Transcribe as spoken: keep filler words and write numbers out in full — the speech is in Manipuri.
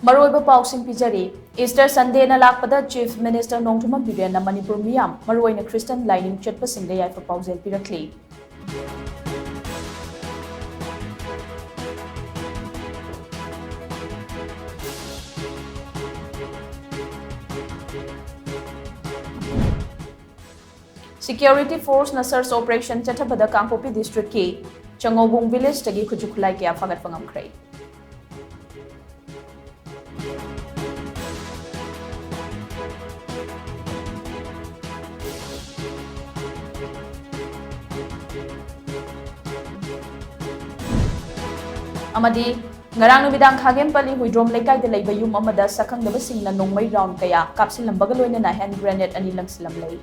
ꯃꯔꯨꯑꯣꯏꯕ ꯄꯥꯎꯁꯤꯡ ꯄꯤꯖꯔꯤ꯫ Easter Sundayꯅ ꯂꯥꯛꯄꯗ Chief Minister ꯅꯣꯡꯊꯣꯝꯕꯝ ꯕꯤꯔꯦꯟꯅ ꯃꯅꯤꯄꯨꯔ ꯃꯤꯌꯥꯝ, ꯃꯔꯨꯑꯣꯏꯅ Christian ꯂꯥꯏꯅꯤꯡ ꯆꯠꯄꯁꯤꯡꯗ ꯌꯥꯏꯐ ꯄꯥꯎꯖꯦꯜ ꯄꯤꯔꯛꯂꯤ꯫ Security Forceꯅ search operation ꯆꯠꯊꯕꯗ ꯀꯥꯡꯄꯣꯛꯄꯤ districtꯀꯤ ꯆꯉꯧꯕꯨꯡ villageꯇꯒꯤ ꯈꯨꯠꯁꯨ ꯈꯨꯠꯂꯥꯏ ꯀꯌꯥ ꯐꯥꯒꯠꯄ ꯉꯝꯈ꯭ꯔꯦ꯫ ꯑꯃꯗꯤ ꯉꯔꯥꯡ ꯅꯨꯃꯤꯗꯥꯡ ꯈꯥꯒꯦꯝꯄꯜꯂꯤ ꯍꯨꯏꯗ꯭ꯔꯣꯝ ꯂꯩꯀꯥꯏꯗ ꯂꯩꯕ ꯌꯨꯝ ꯑꯃꯗ ꯁꯛꯈꯪꯗꯕꯁꯤꯡꯅ ꯅꯣꯡꯃꯩ round ꯀꯌꯥ ꯀꯥꯞꯁꯤꯜꯂꯝꯕꯒ ꯂꯣꯏꯅꯅ hand grenade ꯑꯅꯤ ꯂꯪꯁꯤꯜꯂꯝꯂꯦ꯫